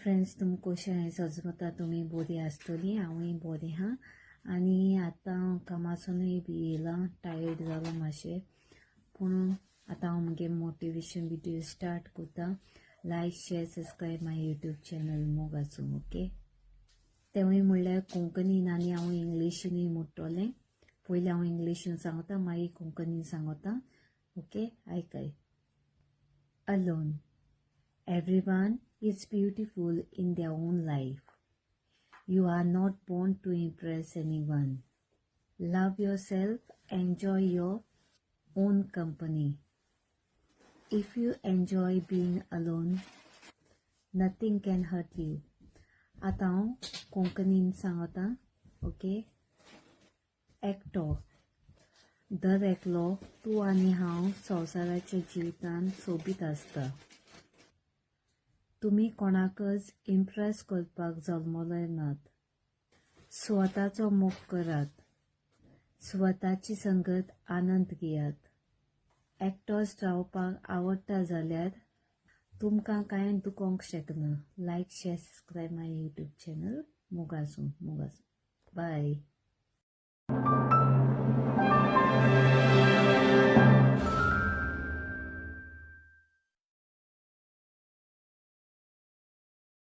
Friends, तुमकां कशें हांवें सजमता तुमी बरी आसतली, हांवूय बरें आहा. आनी आतां हांव कामासूनय बी येयलां, टायर्ड जालां मातशें, पूण आतां हांव मुगे मोटिवेशन विडियो स्टार्ट करता. Like, share, subscribe my YouTube channel मोग आसूं. ओके, तेवूय म्हणल्यार कोंकणीन आनी हांव इंग्लिशीनूय म्हणटलें. पयलीं हांव इंग्लिशीन सांगता, मागीर कोंकणीन सांगता. ओके, आयकय. Alone. Everyone is beautiful in their own life. You are not born to impress anyone. Love yourself, enjoy your own company. If you enjoy being alone, nothing can hurt you. आतां हांव कोंकणीन सांगता. Okay. एकटो. दर एकलो, तूं आनी हांव संवसाराच्या जिवितांत सोबीत आसता. तुमी कोणाकच इम्प्रेस करपाक जल्मले नात. स्वताचो मोग करात, स्वताची संगत आनंद घेयात. एकटोच रावपाक आवडटा जाल्यार तुमकां कांय दुखोवंक शकना. Like, share, subscribe my YouTube channel. मोग आसूं, मोग आसूं. बाय.